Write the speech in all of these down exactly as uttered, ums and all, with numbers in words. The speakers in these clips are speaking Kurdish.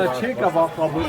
Çêka va qabûl.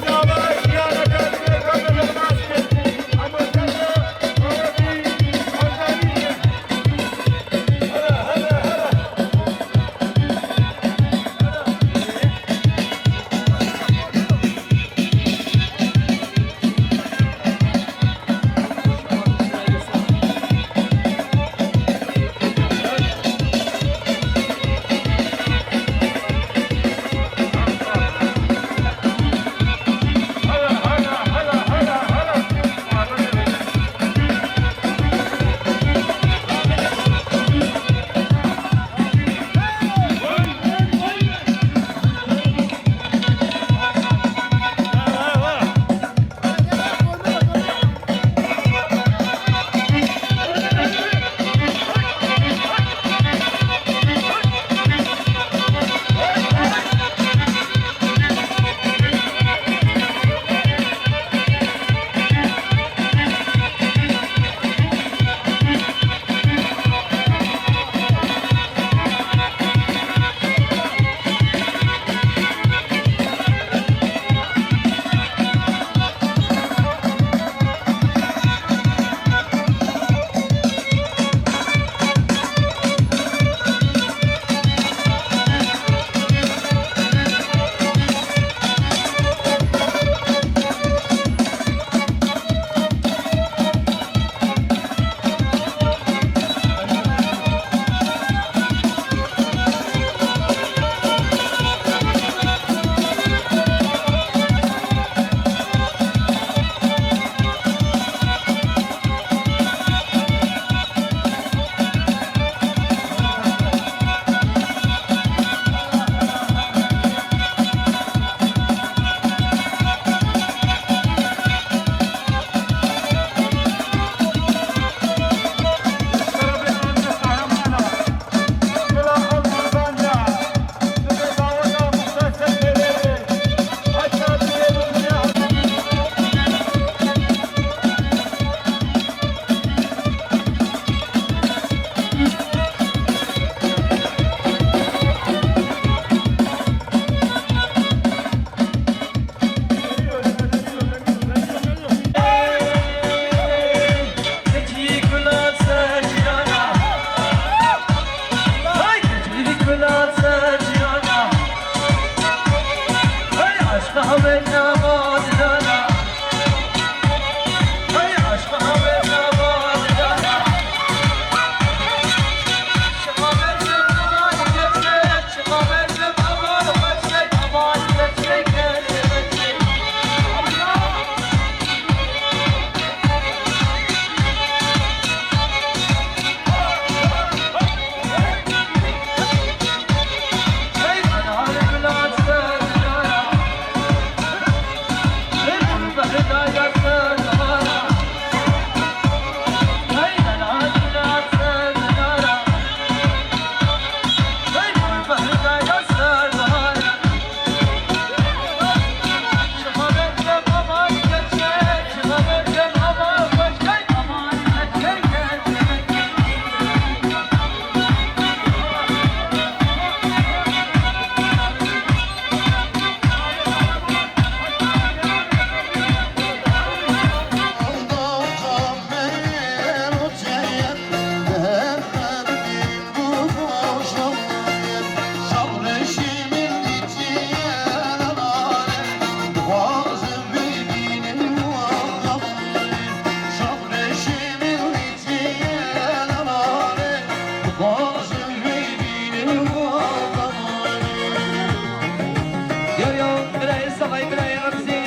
Yo, yo, birayê Sevayî, birayê Remzî.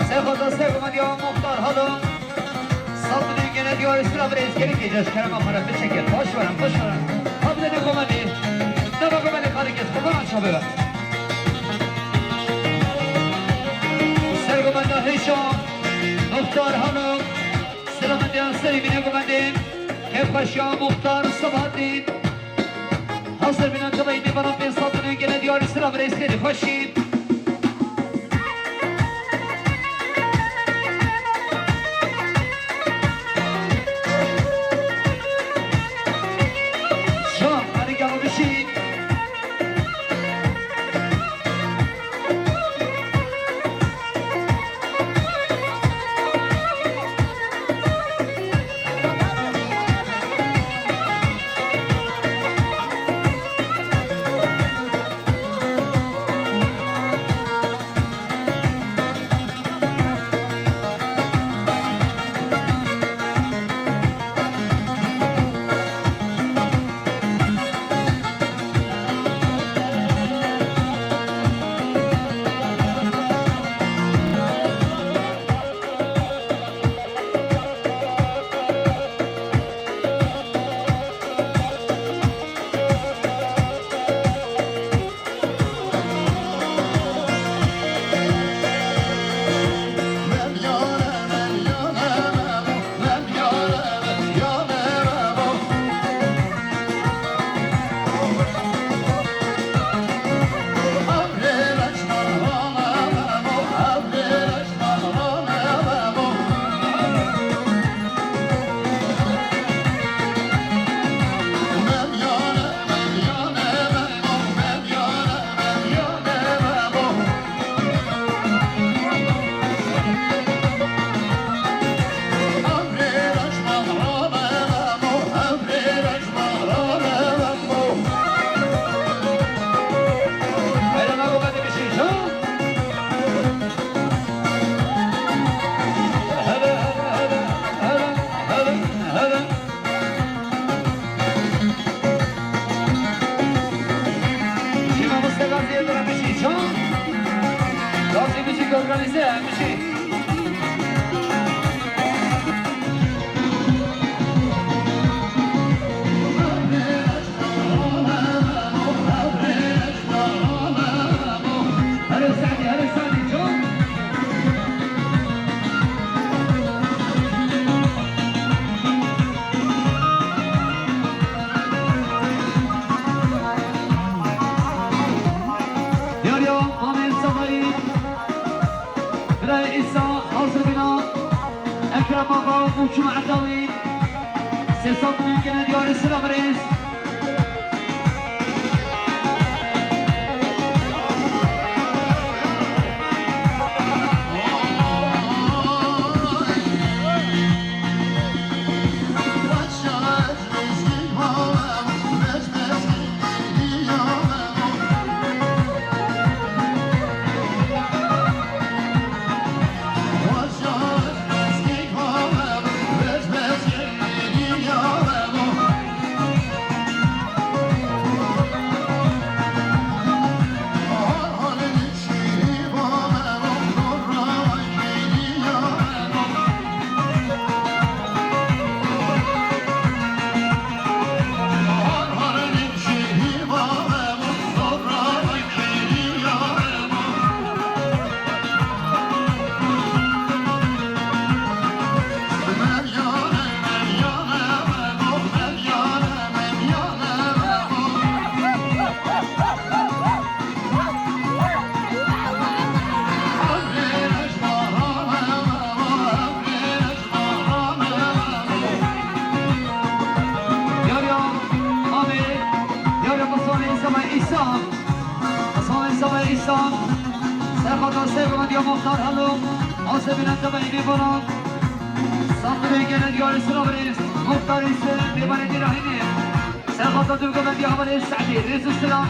Serxweda sergomandiya muxtar halo. Saldırı gene diyor, sıra bir eskerlik gece. Kerem Afar'a bir çeker. Boş verin, boş verin. Hamle de komandi. Ne bak komandi, karı kes. Kurban aşağı böyle. Sergomanda Hişo. Muxtar Hanım. Selamet ya, serî bîne gumendê. Kêfxweşiya Muxtar Sebahatî. Hazir bîne, tevayî mêvanan pênc sed û newî gele diyarî sira bi rêz xêrî xweşî. Şam, hadi gel bişî. Çûme etawî. Sê sed milyon gene diyarê silav rêz. Yar ya, amê, yar ya, Mustafa Îsa, Îsa. Mustafa Îsa, Îsa. Serxata Seyfullah diya Muxtar Helo. Asebîne dema îmê bana. Sandırı gene diyarı sıra biriz. Muxtar ise devam edir ahine. Serxata Dugaba diya Havalê Sa'dî. Rêz û silam.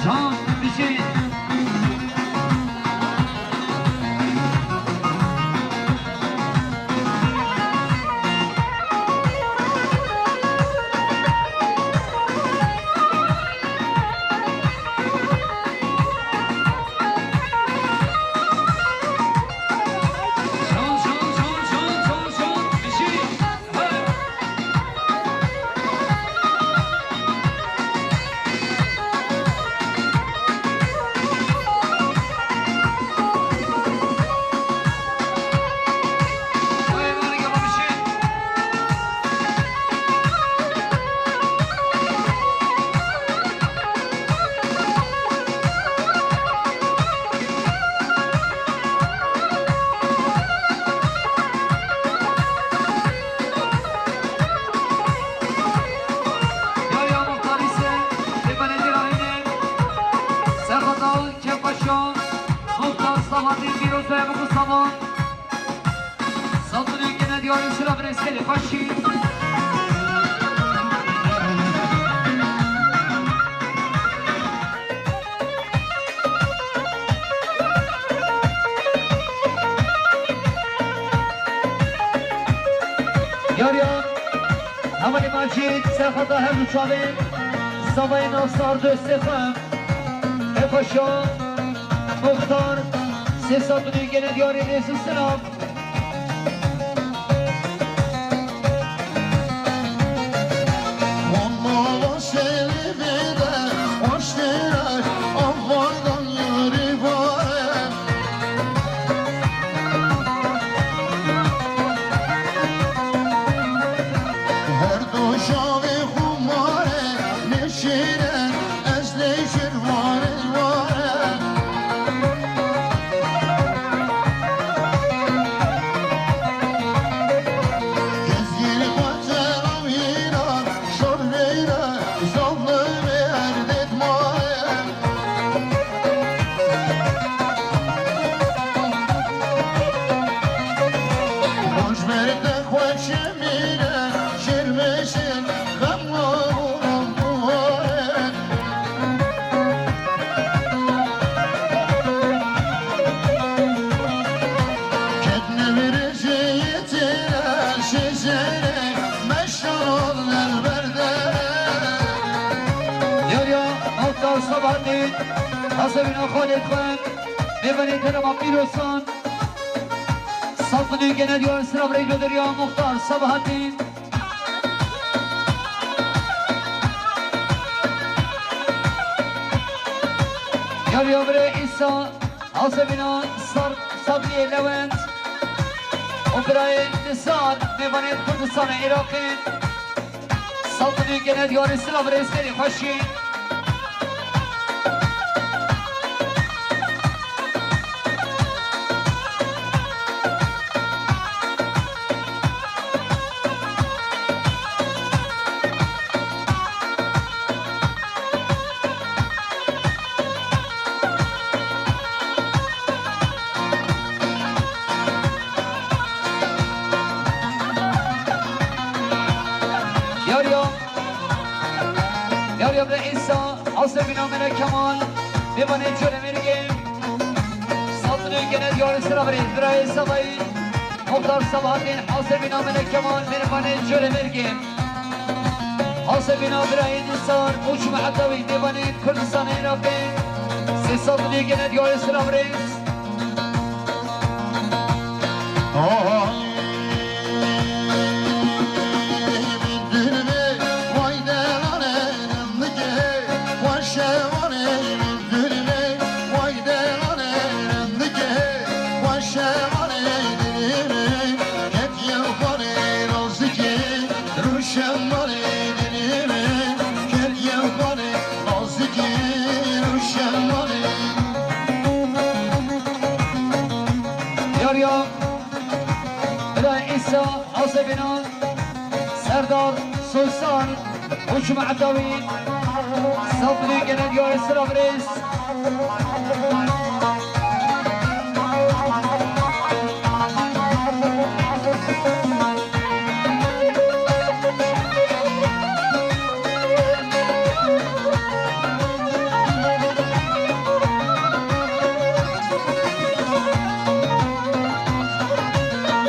Can, bijî. Yar ya Muxtar ise, ê benedî rahîne, Serxata Kepaşa, Muxtar Sabahattin Pîroz ve Mustafa. Sandırı gene diyarı sıra bir eskeri faşi. Yar ya, Hevalê Macîd, Serxata her du çavên, Savayê Nasar dostê xwe, Kepaşa, Muxtar, sê sed milyon gene diyarê rêz û silav. Her du çavê xwe mare, nêşîre, ez lê şir vare vare. Gezgîn xwe terawîna, şor veyra, zaf li vê erdê mare. Baş berde xwe çemîne, şêr meşêr, xem û ram û hare. Ketne vêrê jê yê têre, şêşerê, meşan ol el berde. Yar ya, Muxtar Sabahattin, Hasebîna Xalid Xwen, Mêvanê Kerema Pîrosan, Safini gene diyar sıra birey göderiyor Muxtar Sabahattin. Yar ya bire İsa, Hasebîna Sar, Sabriye Lewent, Operayê Nisar, Mêvanê Kurdistanê Iraqê. Safini gene diyar sıra birey eskeri xweşî. Bîna Melek Kemal, mêvanê Colemêrgê. Sat milyon gene diyarê sira birê, birayê Savayî. Muxtar Sabahattin, Hasebîna Melek Kemal, mêvanê Colemêrgê. Hasebîna birayê Nisar, Uçma Edawî, mêvanê Kurdistanê Iraqê. Sê sat milyon gene diyarê sira birê. Yar ya, Bila Îsa, Hasebîna, Serdar, Sultan, Uçma Edawî, Safilî gene diyarê sira birêz.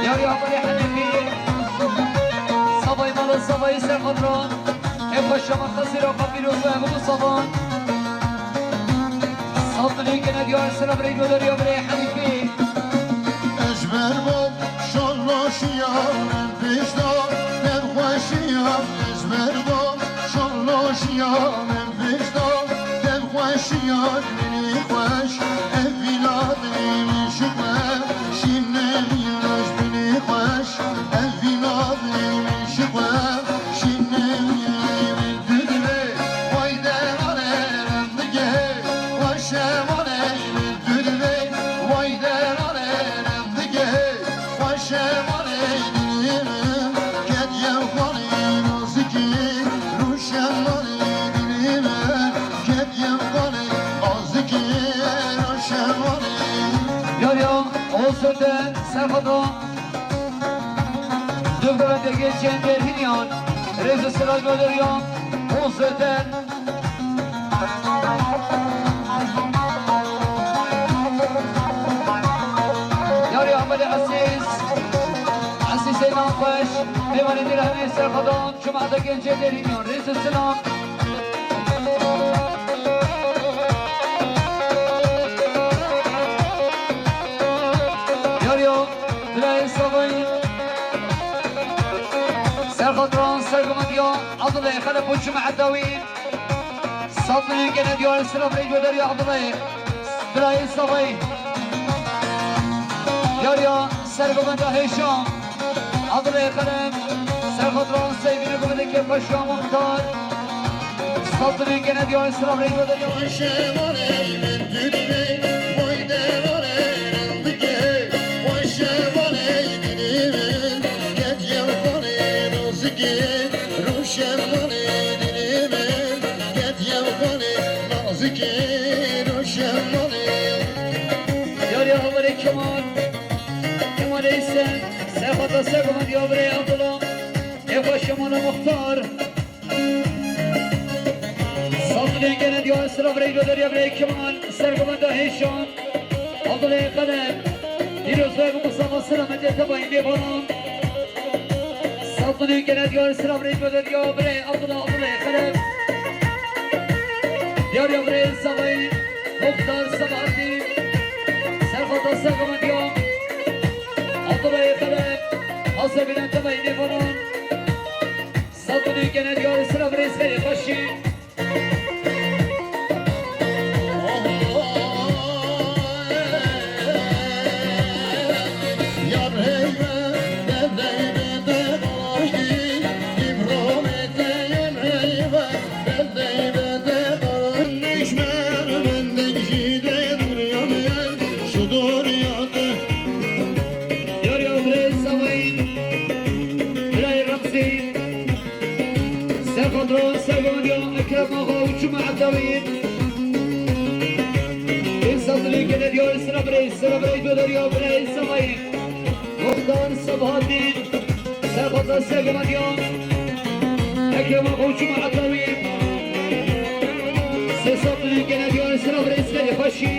Yar ya Amelê Henîfî, Savayî mala Savayî ser xwe diran. Ev xweşa me xezîra xwe pîroz be, hemû Savan. Sat milyon gene diyar sira birê Goderiya birê Henîfî. Ez ber bo şono şiyan em pêşda, dev xweşiyan. Ez ber bo şono şiyan em pêşda, dev xweşiyan. Minî xweş, ev vîna dilê min ji xwe, şîne vîna ji binî xweş, ev vîna dilê min ji xwe. Yar ya, o sözde Serhat'a. Dövgüvendege Cem Berhinyan, Rêz û Siraj Goderiya, Ozeden. Yarê Amedê Esîs, Esîsê Nanxweş, mêvanê Dîlhemê Serxwedan, Cumate Gencê Berhinyan, Rêz û Silam. Yarê Birayê Savayî, Serxatran, Sergumandiya, Abdullah Xelef û Cuma Edawî, Satnî gene diyar silav rê göderiya Abdullah, Birayê Savayî. Yariya Sergumenda Hêşam, Abdullah Xelef, Serxatran, Seyvîne Gumedeke Paşa Muxtar. Satnî gene diyar silav rê göderiya. Roşen vanê dilê min, get yew vanê nozikê. Roşen vanê dilê min, get yew vanê nozikê. Roşen vanê. Yarê Havarê Kemal, Kemal Eysen, Serxata Sergumandiya birê Abdullah, Efa Şemala Muxtar. Satnî gene diyar silav rê göderiya birê Kemal, Sergumenda Hêşan, Abdullah Xelef, Pîroz be bi Mustafa Selametê tebayî mêvanan. Satnî gene diyar silav rê göderiya birê Abdullah, Abdullah Xelef. Diyariya birê Savayî, Muxtar Sabahattin, Serxata Sergumandiya, Abdullah Xelef, Hasebîne tebayî mêvanan. Sed û nî gene diyarê sira birêz xeyrê xweşî. Yar heyve, dev deyve, dev aştî, îbromê te yem heyve, dev deyve, dev aştî. Nişmer bendek jî de duryan, şu durya te. Yar ya birêz Savayî, birayê Remzî. Serxatran, Sergondiya, Ekrem Axa û Cuma Edawî. Ê Satnî gene diyarê sira birê, sira birê Doderiya, birê Savayî. Muxtar Sabahattin, Serxatran, Sergondiya, Ekrem Axa û Cuma Edawî. Sê Sap dilî gene diyar sira birêz xelî xweşî.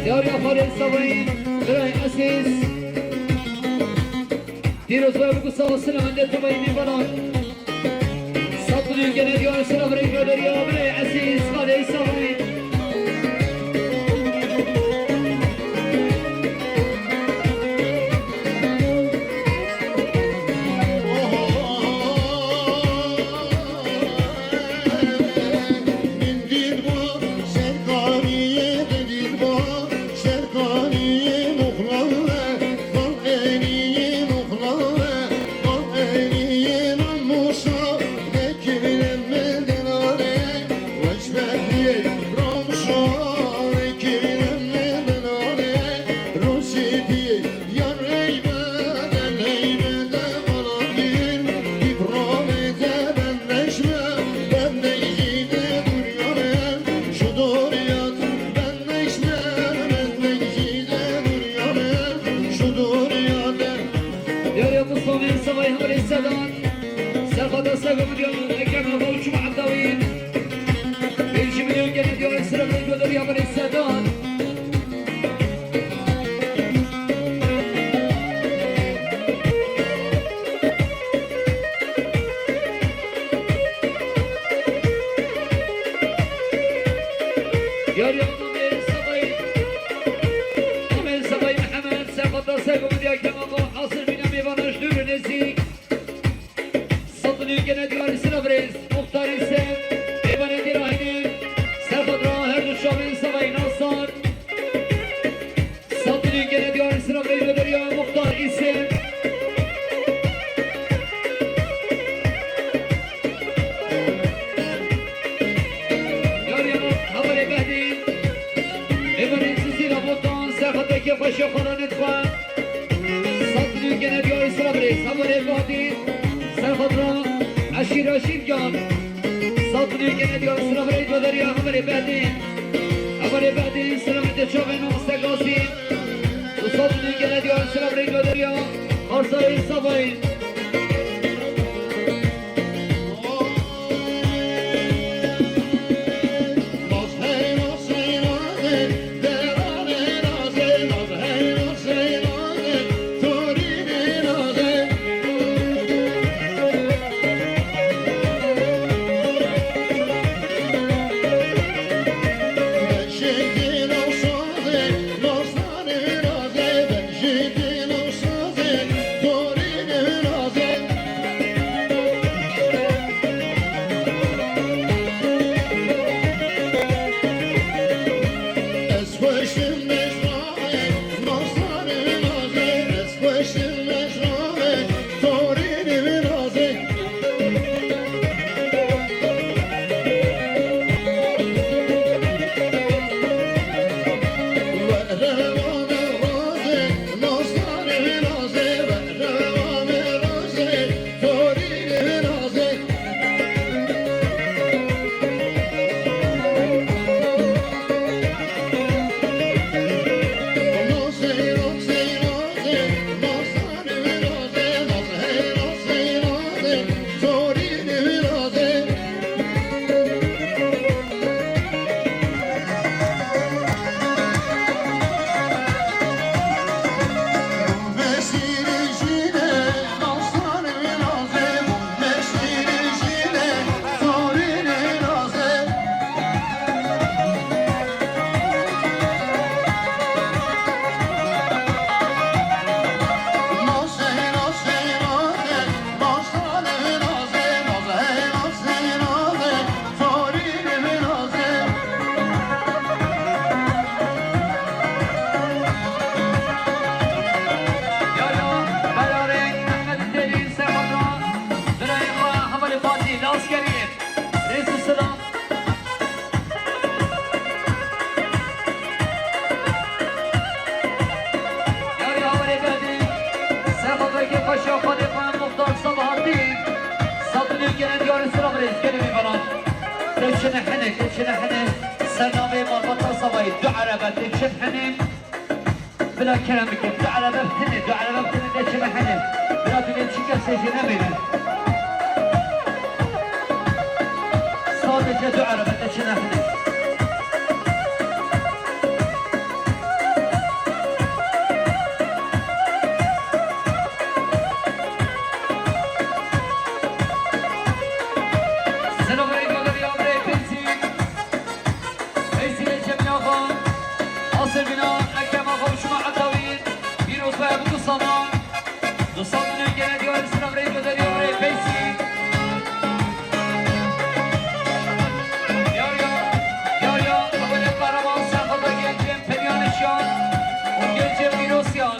Diyar ya Xalê Savayî, Birayê Esîs. Pîroz be, biku sağ olsun, hem de tevayî mêvanan. Sap dilî gene diyar sira birêz Bederiya, Birayê Esîs, Xalê Savayî. Yar ya Mustafa Savayî, Haberê Sedan. Serxata Sego Milyon, Ekrem Ağa, Uçum Abdawî. Pêncî milyon gene diyar sira birêz Bederiya, Haberê Sedan. Yar ya Amê Savayî, Amê Savayî Mihemed, Serxata Sego Milyon, Ekrem Ağa, Hasir Bîna, mêvana ji dûr û nêzîk. Sap dilî gene diyar sira birêz Muxtar Îsem, mêvanê dîra hînê, Serxata her du çavên Savayî Nasar. Sap dilî gene diyar sira birêz Bederiya, Muxtar Îsem. Yar ya Haberê Behdîn, mêvanê Zîzîra Botan, Serxata kêfxweşiya xwe re nêdixwe. Sap dilî gene diyar sira birêz Haberê Behdîn, Serxata Eşîra Şîrgan. Sap dilî gene diyar sira birêz Bederiya, Haberê Behdîn. Haberê Behdîn, selamete çavên mamoste Gazî. Û sap dilî gene diyar sira birêz Bederiya, Arsayê Savayî. Tê çine henê, tê çine henê. Sernamê malbata Savayî, du erebe tê çin henê. Bila kerem bikin, du erebe tenê, du erebe tenê tê çine henê. Bila dilê çi kesê jê nemêne. Sadece du erebe tê çine henê. Selam aleyküm, ya bre, Peysi. Peysi Ecem Yagan. Asıl bina Ekrem Ağa, Uçma Atavî. Pîroz be bu kusaman. Dostan gene diyor, selam aleyküm, ya bre, Peysi. Yar ya, yar ya, abone kahraman, sen fazla gencim, Pediyan Şan. O gencim Pîroz Yan.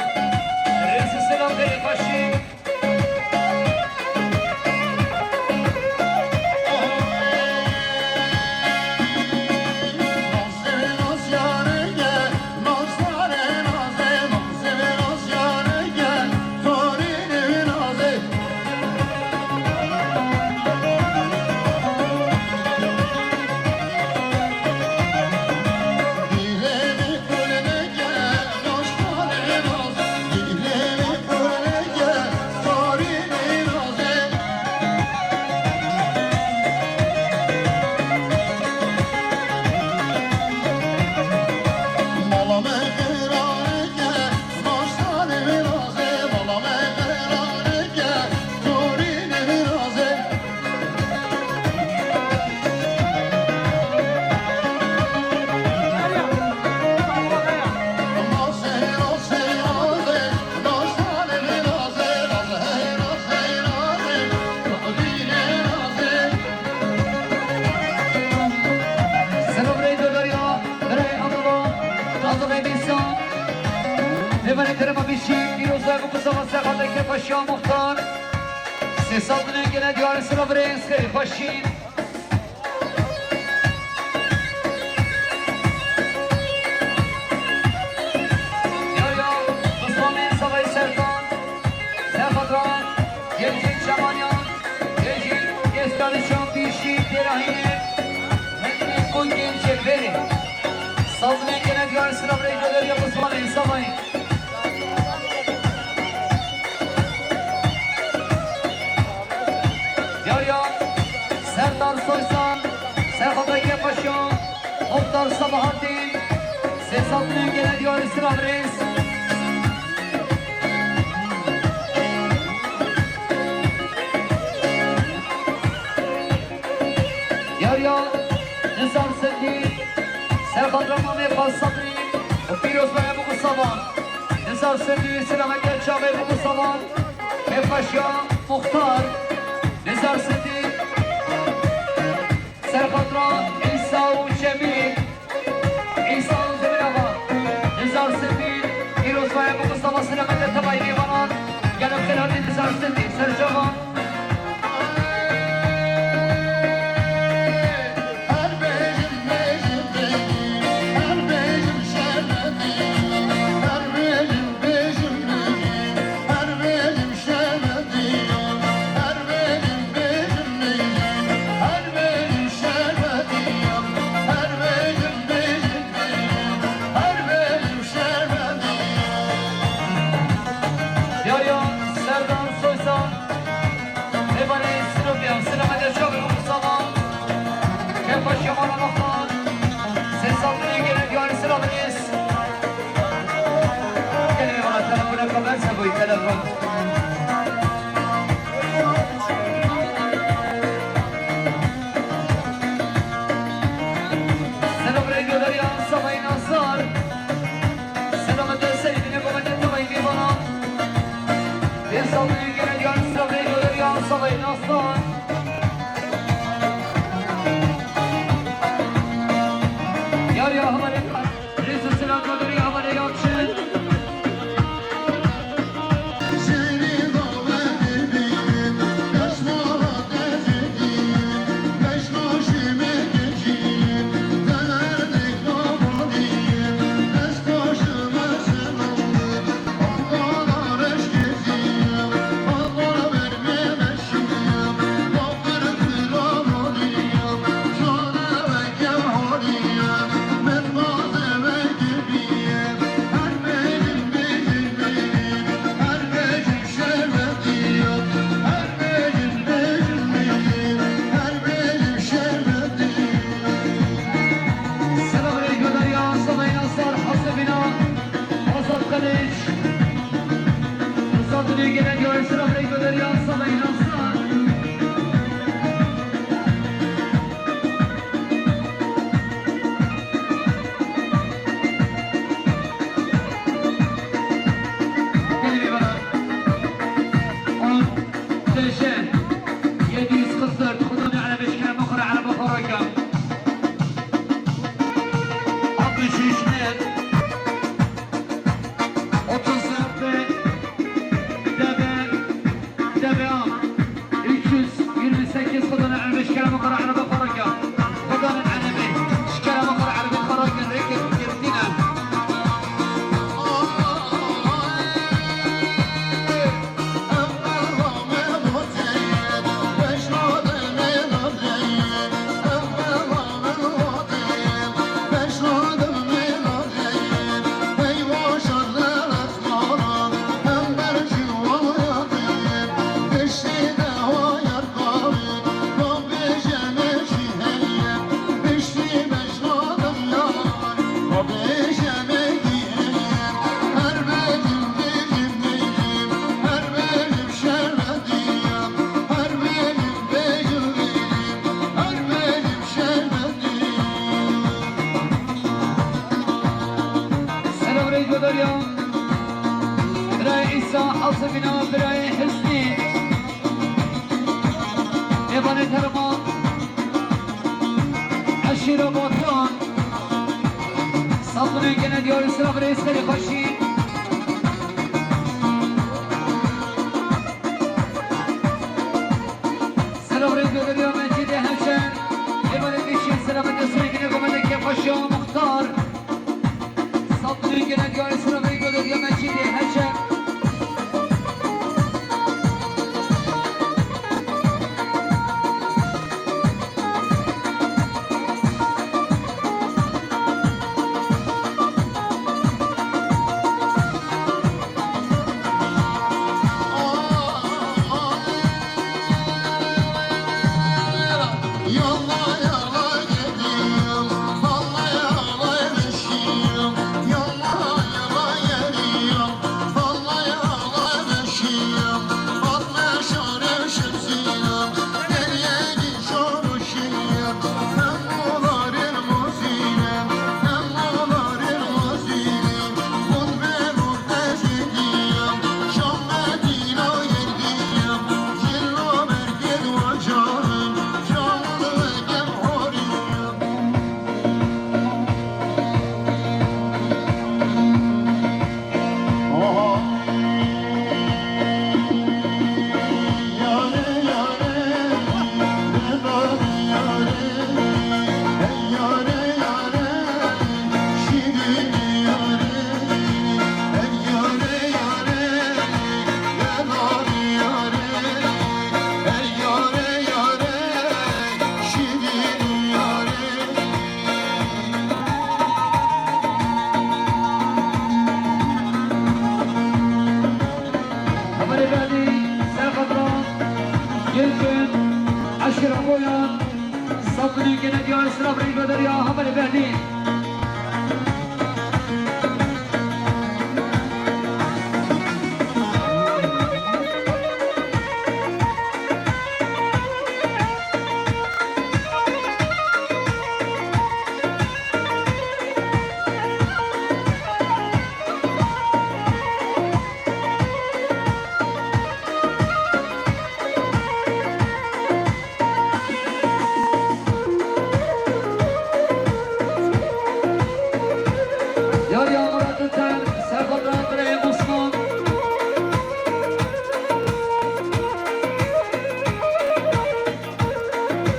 Reisi selam, deri başı. Selam rey dodariya, rey Anadolu, Anadolu Edisyon. Hemen eterim abişi, Pîroz ve bu kısa masa kadar ki paşa muhtar. Sesatının gene diyarı sıra ve en sıkı paşin. Ya, ya, Osmanlı Savay Serkan, Serhatran, Gelcin Çamanyan, Gelcin Keskanişan Bişi Derahine, Mehmet Kongin Ceberi. Saldırıya gelen diyarı sıra ve ya Osmanlı Savay. Yar ya, Serdar Soysan, Serhat Ege Paşa, Muhtar Sabahattin, Sesatlı gelen diyarı sıra reis. Yar ya, Nizar Seddi, Serhat Ramazan ve Sabri, Pîroz Bey bu Mustafa. Nizar Seddi, selamet gel çağı bu Mustafa. Kepaşa Muhtar, Nizar Seddi, Serhat Ram, İsa û Cemîl, İsa û Cemîl Ağa, Nizar Seddi, Pîroz Bey bu Mustafa, selamet gel tevayî vanan. Gelin xêr hatî Nizar Seddi, serçava. Yar ya, Serdar Soysan. Êvarê Sinopya, selamet ya çavê û salam. Kepaşa Mala Muxtar. Sesatlı gelen diyarı sıra reis. Gelin bana telefona kamersa koy, telefon. Selam, rey dodariya Savay Nasar. Selamet ya Seydine, baba ne tavayı bana. Saldırıya gelen diyarı sıra ve ya Savay Nasar. Semîna birayê Hizmî, mêvanê Terman, eşîra Batan, Sabunê gene diyarê sira birê serê xweşî. Selav rê Goderiya Mecîdê Heşer. Êvarê dişî selav destê gine gomelê kêfxweşiya muxtar. Sabunê gene diyarê sira birê Goderiya Mecîdê Heşer. Hevalê Behlî, Serxatran, Gilfin, Eşîra Boyan, Sabunê gene diyar sira birî Goderiya Hevalê Behlî. Yar ya Murat Öter, Serkan Rahat Rehim Osman.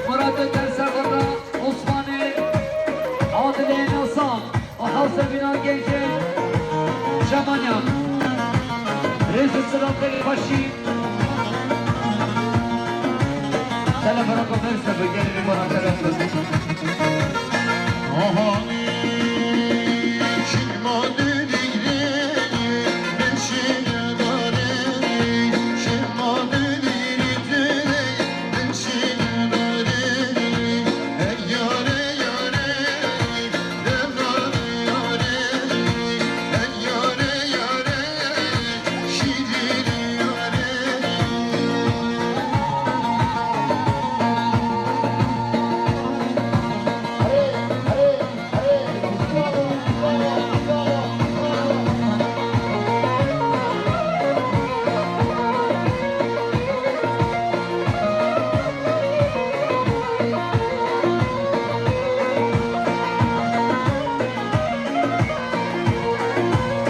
Murat Öter, Serkan Rahat Osman'ı, Adile Nasan. Aha, Semîna Gençê Şamanyan. Rêz û silav te xweşî. Telefona xwe berse bi gelê bana telefon. Aha.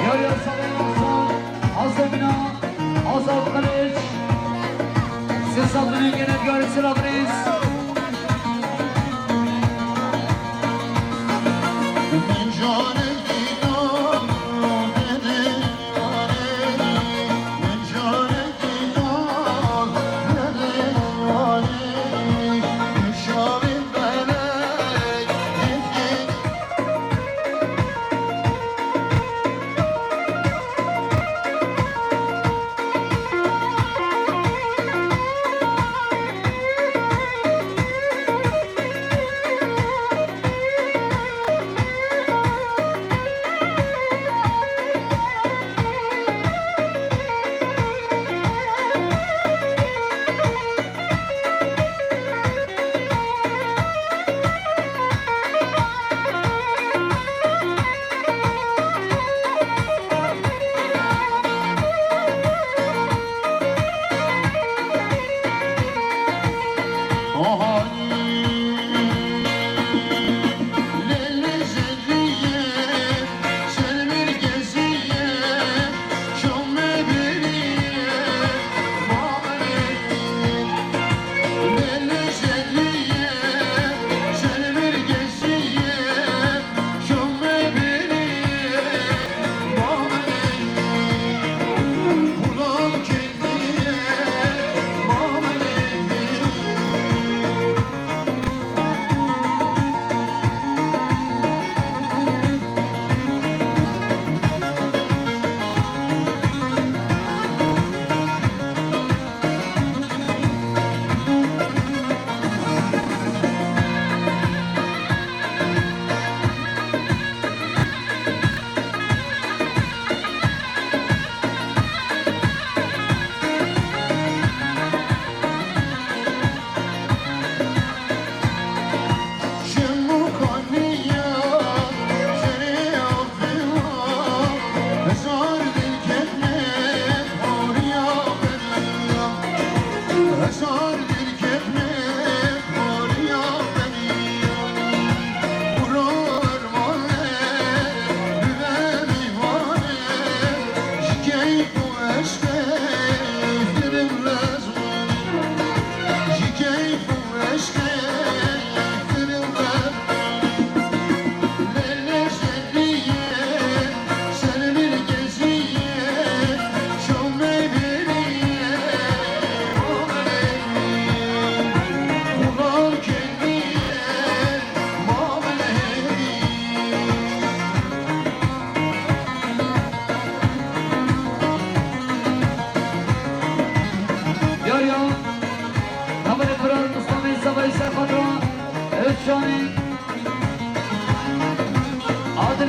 Yar ya Salih Hasan, Azemina, Azad Kılıç, Sesat Bülentgen'e diyoruz, sıra Brez.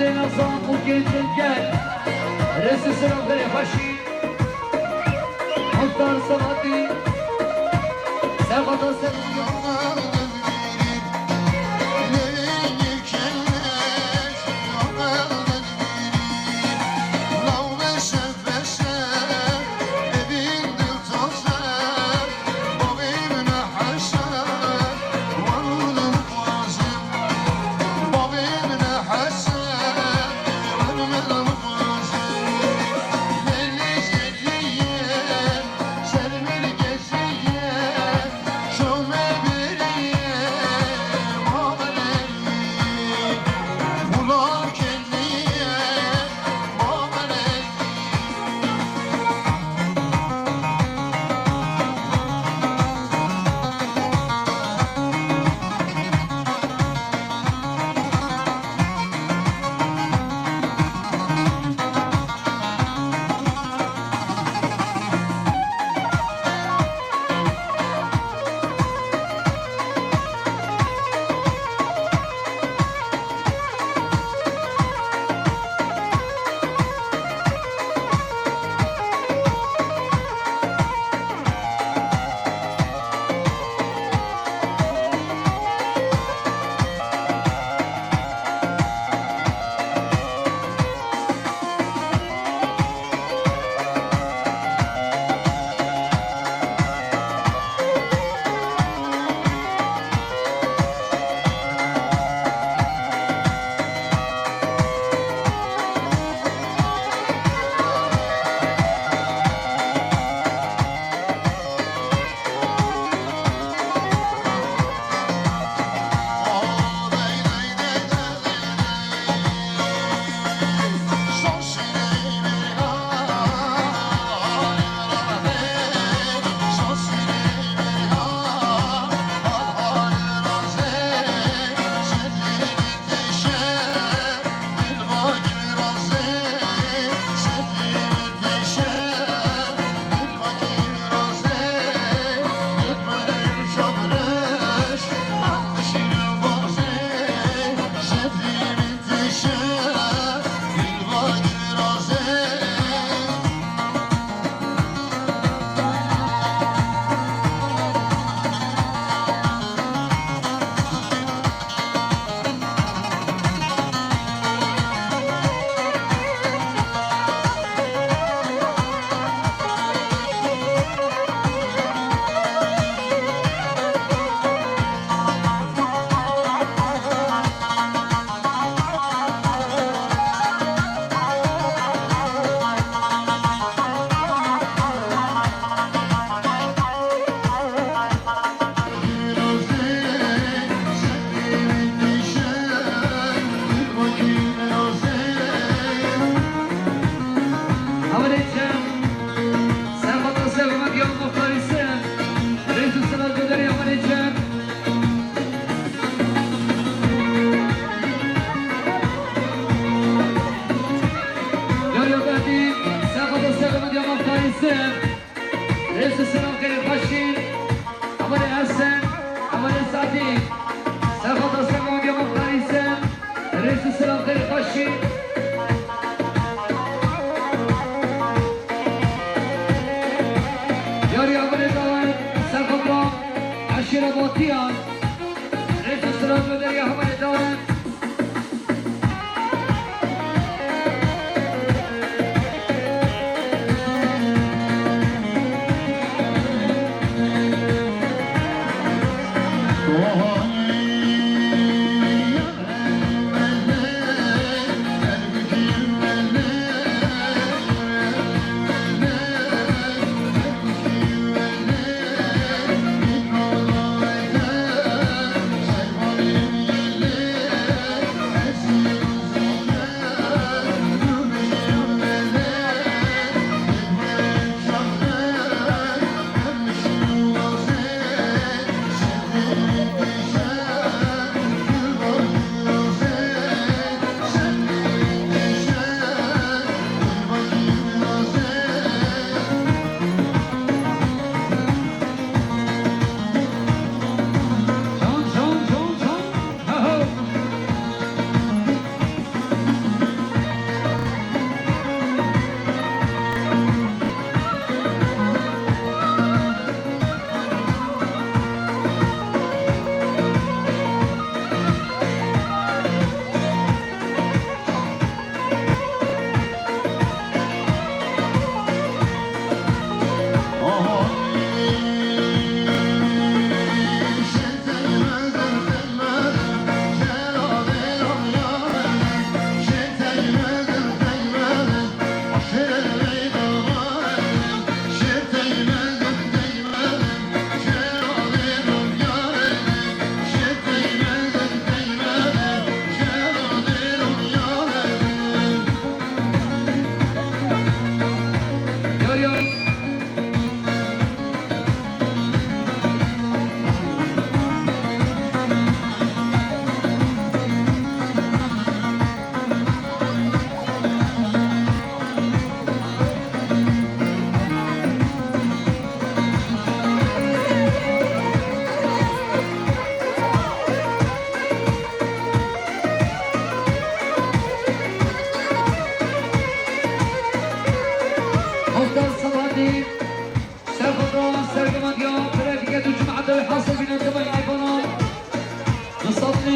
Nazan û Gêncên Gel, rêz û sera berê xweşî, Muxtar Sebatî, Sebata Sebatî.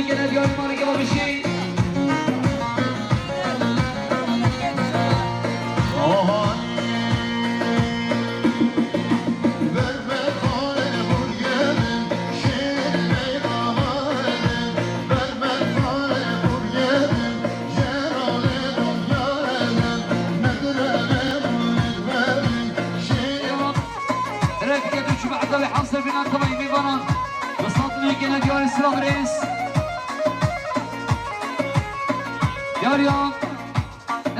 Gene diyarê me re gava bişî. Rêzike tu çû be heta wê hewse bînan tevayî mêvanan. Bi sed milyon gene diyarê silav rêz. Diyariya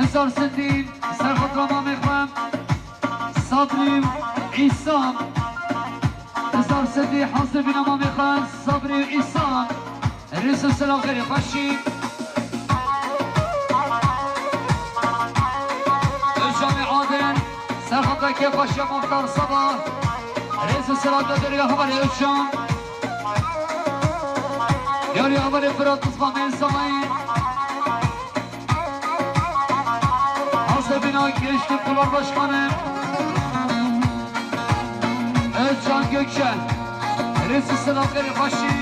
Nizar Sindî, serxatira mamê xwe, Sabrî û Îsa. Nizar Sindî, hewse bînan mamê xwe, Sabrî û Îsa. Rêz û silav xêrê xweşî. Özcanê Adil, serxatira kêfxweşiya Muxtar Seba. Rêz û silav da derya hevalê Özcan. Yarî hevalê Firat Ismail Semayî. Hewse bîna Gençlik Kolor Başkanı Özcan Gökçe. Rêz û silav xêrê xweşî.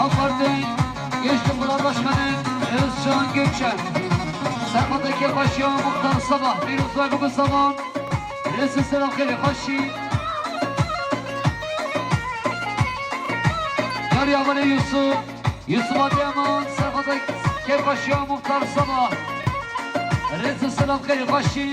AK Parti Gençlik Kolor Başkanı Özcan Gökçe. Serxateke xweşiya Muxtar Sabah. Pîroz be, bigo Sabah. Rêz û silav xêrê xweşî. Yarî hevalê Yusuf. Yusuf Adıyaman, serxateke xweşiya Muxtar Sabah. Rêz û silav xêrê xweşî.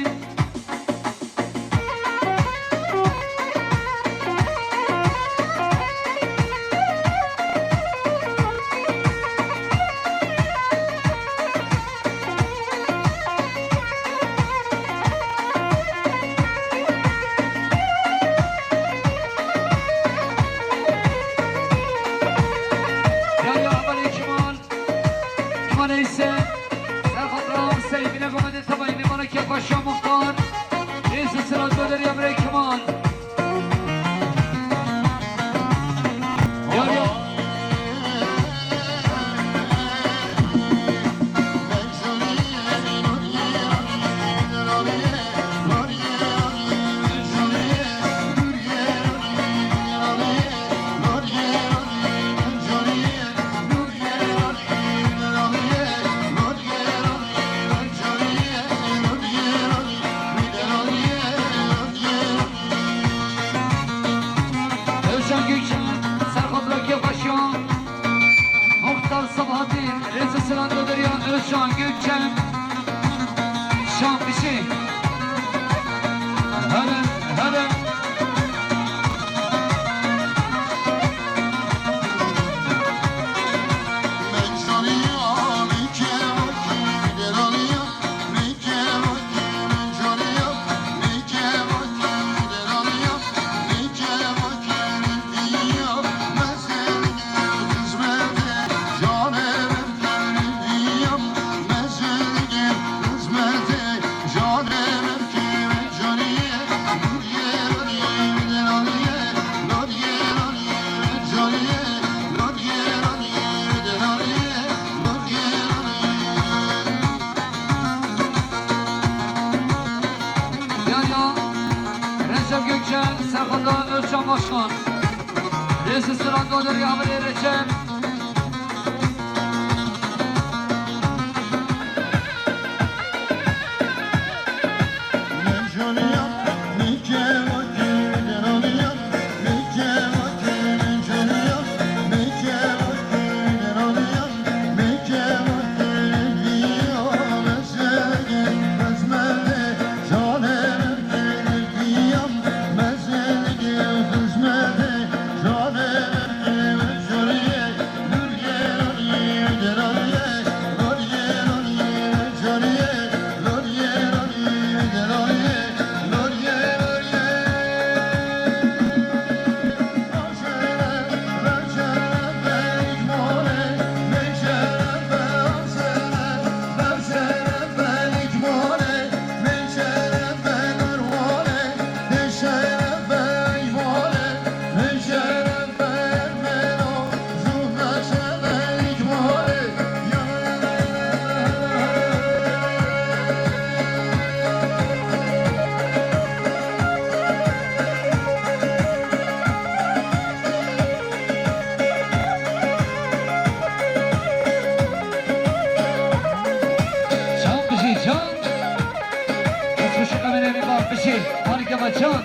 Yarî hevalê Kemal. Kemal Eyse, serxatira Seyfine Gomedê tevayî mêvana kêfxweşiya Muxtar. Rêz û silav da derya birê Kemal. Yarî Özcan Gökçen, serxatira kêfxweşiya Muxtar Sabahattin, rêz û silav da derya Özcan Gökçen. Şan bişî. Hele, hele. Yahya, Recep Gökçen, Serxatira Özcan Başkan. Rêz û silav da derya birê Recep. Bijî, harika ve çand.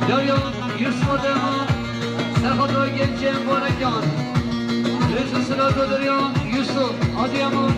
Derya Yusuf Adıyaman, Serhat Ögence Borekyan, Yusuf Sırat Ödüryan, Yusuf Adıyaman.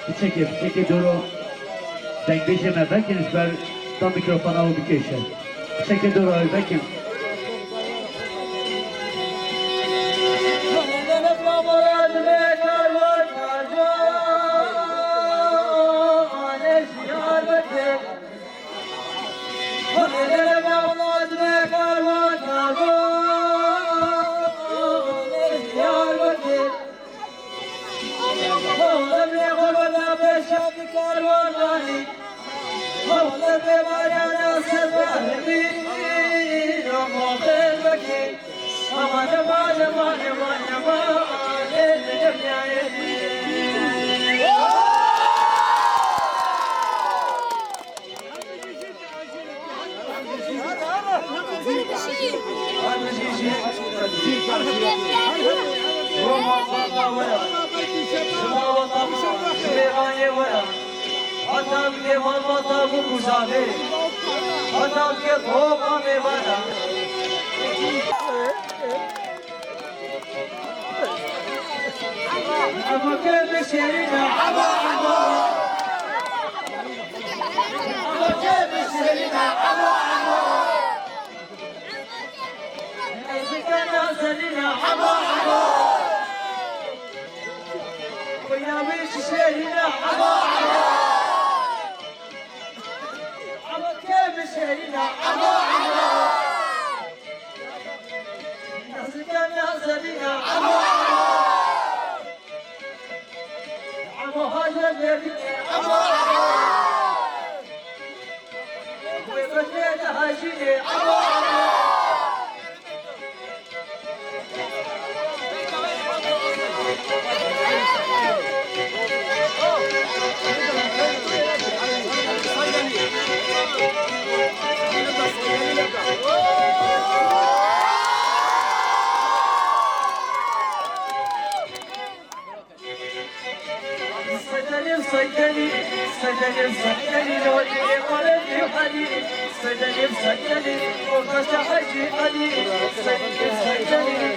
Piçekê, piçekê doro dengbêjê me vekin ji ber da mîkrofona û bikêşe. Piçekê doro ew vekin. Heta bike malbata bû ku zavê. Heta bike topa mêvana. Hema ke bişêrîne, hema, hema. Hema ke bişêrîne, hema, hema. Ezike nazenîne, hema, hema. Kuya wî şişêrîne, hema, hema. Hema ke bişêrîne, hema, hema. Ezike nazenîne, hema, hema. Emo hacer verdik. Emo, emo. Wê bejnê de hajînê. Emo, emo. Sedelim Seydeli, Sedelim Seydeli, Lolê Xalidî Elî, Sedelim Seydeli, Ortaşa Hacî Elî, Sedelim Seydeli.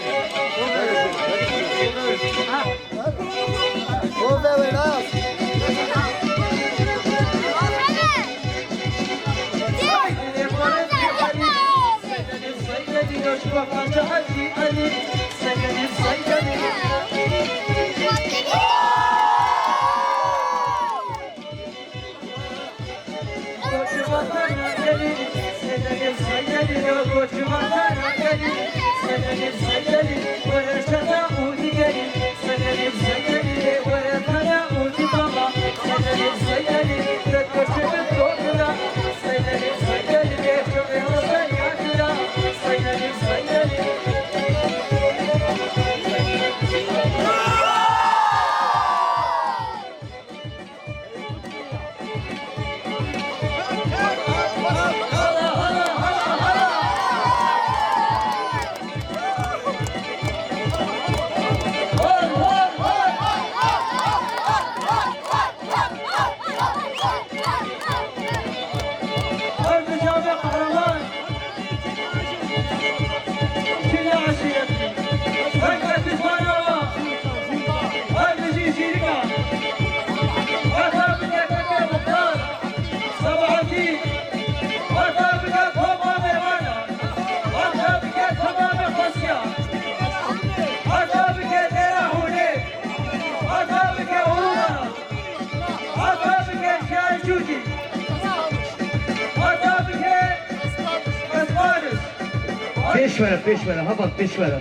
Pêş were, pêş were, heval pêş were.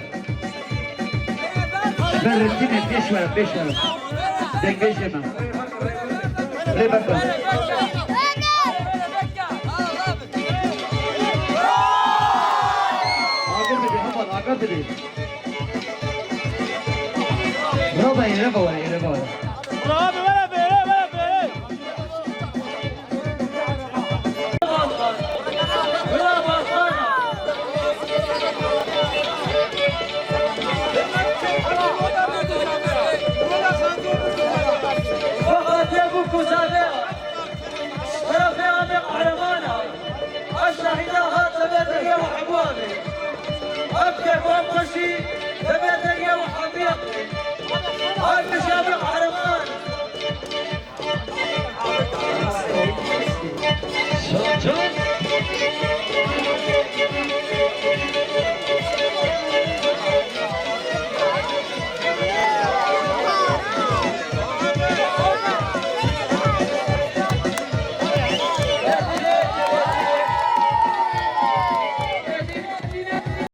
Ji ber rêtinê pêş were, pêş were. Dengbêjê me. Lê beke. Agir dibî, heval, agir dibî. Êreva were, êreva were.